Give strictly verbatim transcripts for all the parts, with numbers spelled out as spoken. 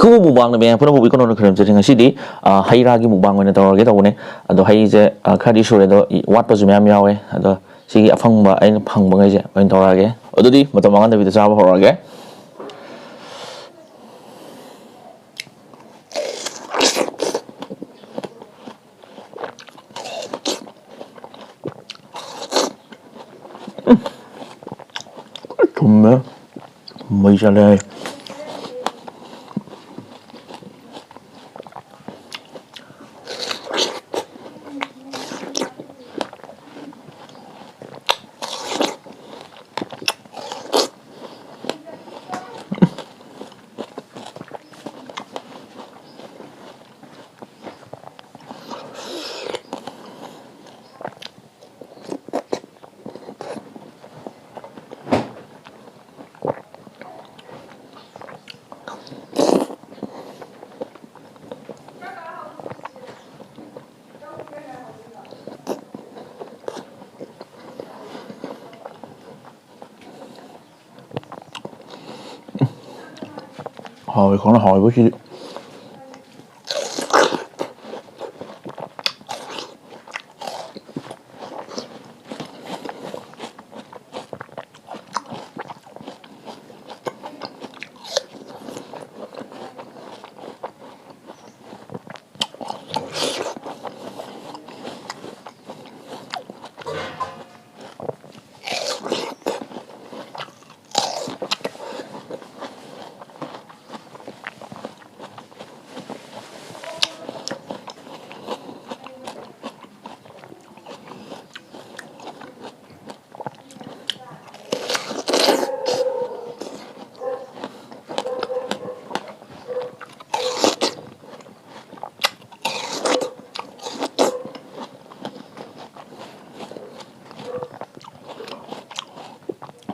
ꯎ ꯃꯨꯛꯕꯥꯡꯅ ꯃꯌꯥꯝ ꯄꯨꯝꯅꯃꯛꯄꯨ ꯏꯀꯣꯟ ꯀꯣꯟꯅ ꯈꯨꯔꯨꯝꯖꯔꯤ꯫ ꯉꯁꯤꯗꯤ, ꯑ, ꯍꯩ ꯔꯥꯒꯤ ꯃꯨꯛꯕꯥꯡ ꯑꯣꯏꯅ ꯇꯧꯔꯒꯦ ꯇꯧꯕꯅꯦ꯫ ꯑꯗꯣ ꯍꯩꯁꯦ, ꯑ, ꯈꯔꯗꯤ ꯁꯨꯔꯦ, ꯑꯗꯣ ꯏ-, ꯋꯥꯠꯄꯁꯨ ꯃꯌꯥꯝ ꯌꯥꯎꯋꯦ꯫ ꯑꯗꯣ ꯁꯤꯒꯤ ꯑꯐꯪꯕ ꯑꯩꯅ ꯐꯪꯕꯉꯩꯁꯦ ꯑꯣꯏꯅ ꯇꯧꯔꯛꯑꯒꯦ꯫ ꯑꯗꯨꯗꯤ ꯃꯇꯝ ꯃꯥꯡꯍꯟꯗꯕꯤꯗ ꯆꯥꯕ ꯍꯧꯔꯛꯑꯒꯦ꯫ ꯊꯨꯝꯃꯦ꯫ ꯃꯩ ꯆꯠꯂꯦ꯫ ꯍꯥꯎꯋꯦ, ꯈꯪꯅ ꯍꯥꯎꯋꯦꯕꯣ ꯁꯤꯗꯤ꯫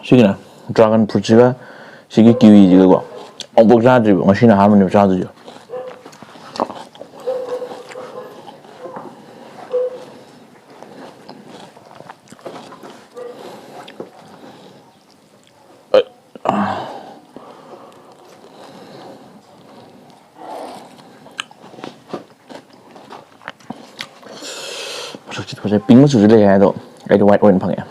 ꯁꯤꯒꯤꯅ dragon fruitꯁꯤꯒ ꯁꯤꯒꯤ kiwiꯁꯤꯒꯀꯣ ꯑꯃꯨꯛꯐꯥꯎ ꯆꯥꯗ꯭ꯔꯤꯕ, ꯉꯁꯤꯅ ꯑꯍꯥꯟꯕꯅꯦꯕ ꯆꯥꯗꯣꯏꯁꯦ꯫ ꯉꯁꯥꯏ ꯄꯤꯡ ꯃꯆꯨꯁꯨ ꯂꯩ ꯍꯥꯏ, ꯑꯗꯣ ꯑꯩꯗꯤ ꯋꯥꯏꯠ ꯑꯣꯏꯅ ꯐꯪꯉꯦ꯫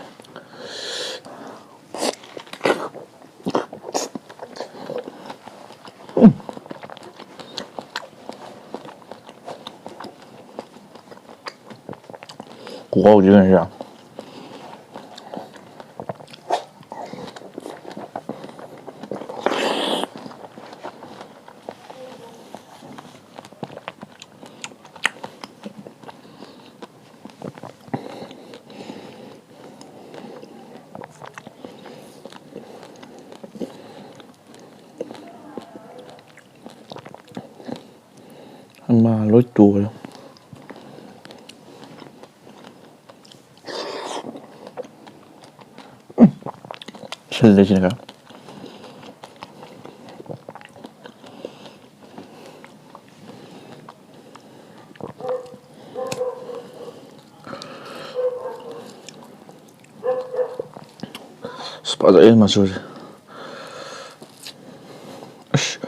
ꯈꯨꯍꯥꯎꯁꯤꯅ ꯌꯥꯝ꯫ ꯑꯃ ꯂꯣꯏ ꯇꯣꯏꯔꯦ꯫ ꯁꯤꯜꯂꯦ ꯁꯤꯅ ꯈꯔ꯫ ꯑꯁ, ꯐꯖꯩ ꯃꯆꯨꯁꯦ꯫ ꯑꯁ,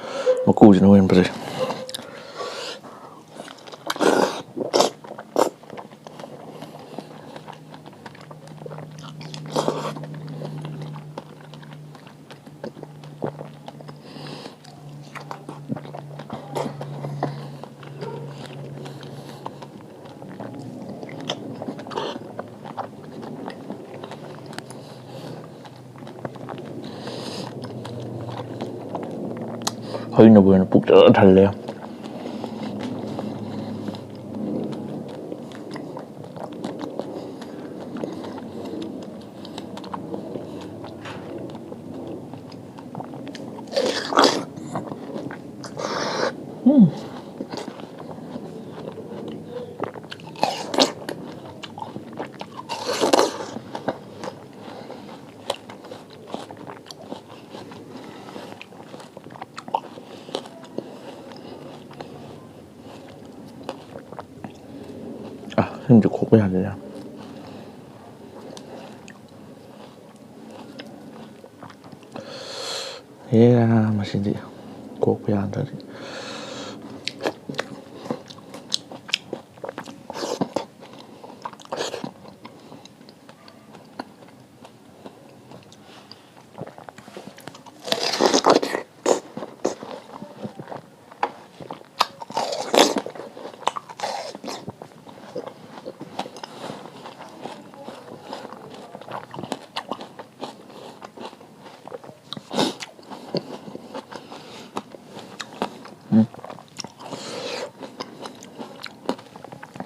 ꯃꯀꯨꯁꯤꯅ ꯍꯦꯟꯅ ꯐꯖꯩ꯫ ꯍꯩꯅꯕꯨ ꯍꯦꯟꯅ ꯄꯨꯛ ꯆꯔ ꯊꯜꯂꯦ꯫ ꯑ, ꯁꯤꯃꯗꯤ ꯈꯣꯛꯄ ꯌꯥꯗꯦꯗ꯫ ꯑꯦ, ꯃꯁꯤꯗꯤ ꯈꯣꯛꯄ ꯌꯥꯗ꯭ꯔꯗꯤ꯫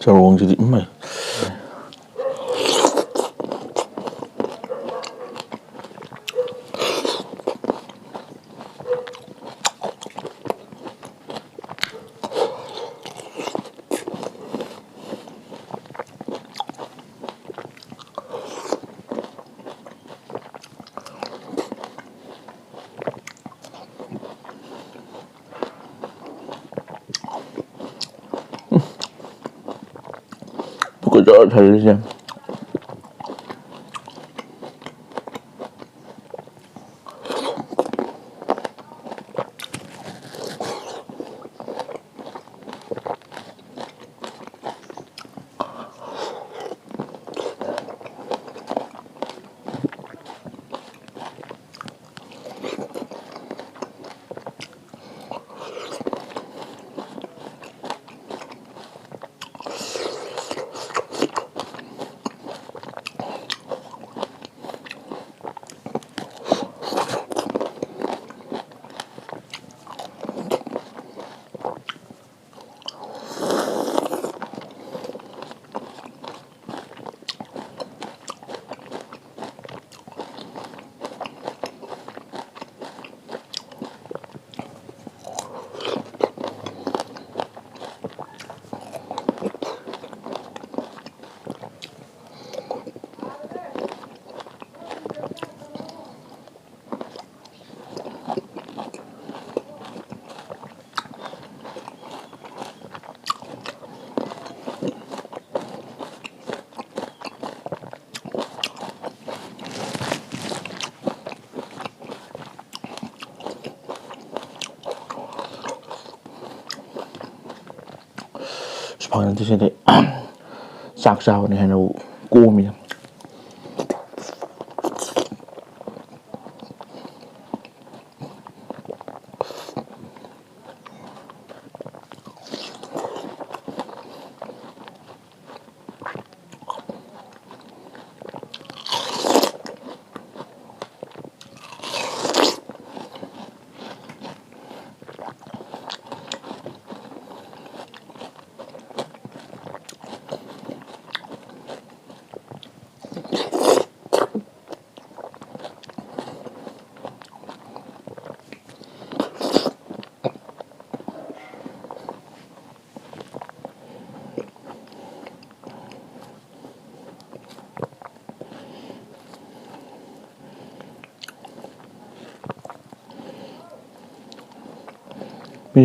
ꯆꯔꯣꯡꯁꯤꯗꯤ ꯏꯃꯥꯏ꯫ ꯄꯨꯛꯀ ꯖꯣꯔ ꯊꯜꯂꯤꯁꯦ꯫ ꯁꯨꯃꯥꯏꯅ ꯇꯧꯁꯤꯗꯤ ꯆꯥꯛ ꯆꯥꯕꯅ ꯍꯦꯟꯅ ꯀꯣꯝꯃꯤ꯫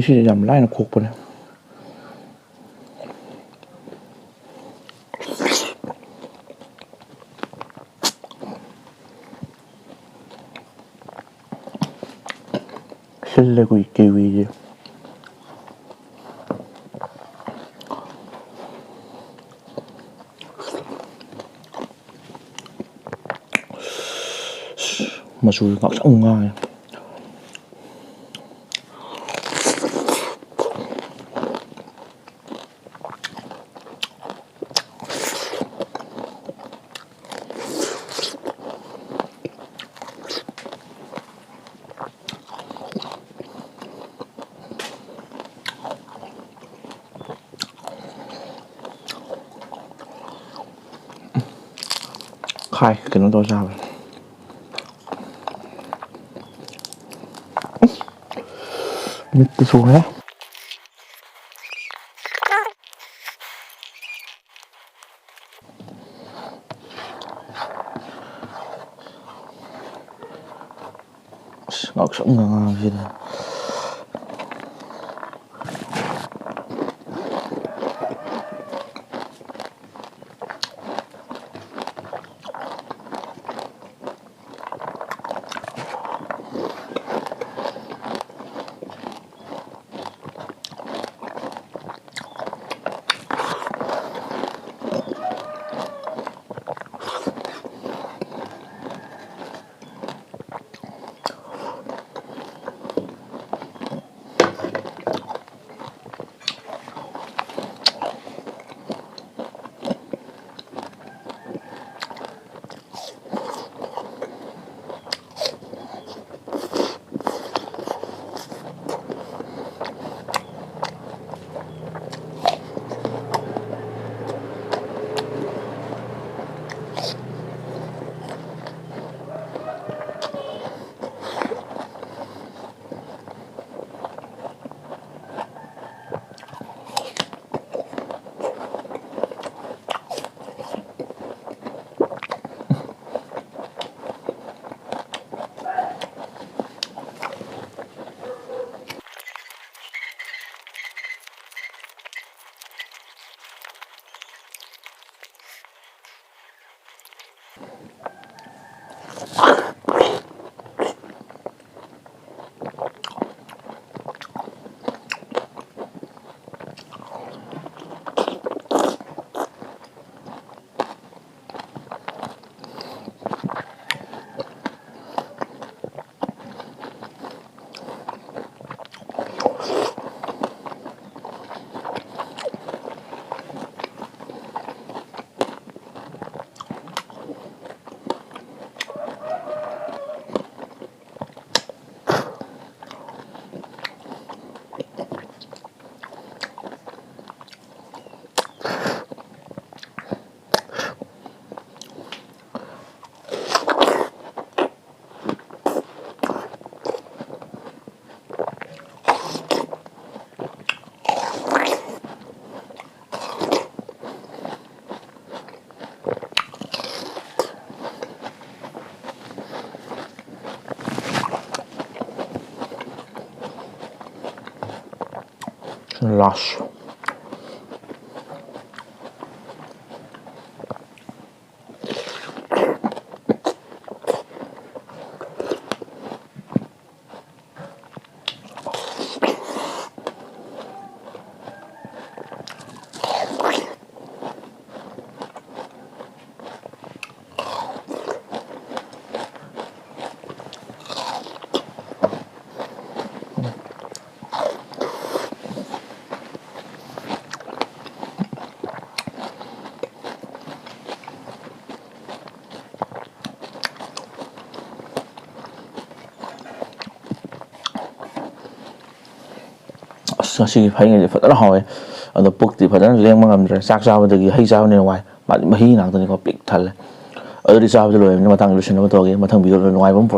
ꯁꯤꯁꯦ ꯌꯥꯝ ꯂꯥꯏꯅ ꯈꯣꯛꯄꯅꯦ꯫ ꯁꯤꯜꯂꯦ ꯑꯩꯈꯣꯏ ꯀꯤꯋꯤꯁꯦ꯫ ꯃꯆꯨꯁꯨ ꯉꯥꯡꯁꯪ ꯉꯥꯡꯉꯦ꯫ ꯈꯥꯏ ꯀꯩꯅꯣ ꯇꯧꯔ ꯆꯥꯕ꯫ ꯃꯤꯠꯇ ꯆꯣꯡꯉꯦ꯫ ꯑꯁ, ꯉꯥꯛꯁꯪ ꯉꯥꯡꯁꯤꯗ꯫ ꯂꯥꯁ꯫ ꯑꯁ, ꯉꯁꯤꯒꯤ ꯐꯩꯉꯩꯁꯦ ꯐꯖꯅ ꯍꯥꯎꯋꯦ꯫ ꯑꯗꯣ ꯄꯨꯛꯇꯤ ꯐꯖꯅ ꯂꯦꯡꯕ ꯉꯝꯗ꯭ꯔꯦ꯫ ꯆꯥꯛ ꯆꯥꯕꯗꯒꯤ ꯍꯩ ꯆꯥꯕꯅ ꯍꯦꯟꯅ ꯋꯥꯏ꯫ ꯃꯥꯗꯤ ꯃꯍꯤ ꯉꯥꯛꯇꯅꯤꯀꯣ, ꯄꯤꯛ ꯊꯜꯂꯦ꯫ ꯑꯗꯨꯗꯤ ꯆꯥꯕꯗꯤ ꯂꯣꯏꯔꯕꯅꯤꯅ ꯃꯇꯥꯡꯗ ꯂꯣꯏꯁꯤꯟꯅꯕ ꯇꯧꯔꯒꯦ꯫ ꯃꯊꯪ ꯚꯤꯗꯤꯑꯣꯗ ꯅꯨꯡꯉꯥꯏꯕ ꯑꯃ ꯄꯨꯔꯛꯀꯦ꯫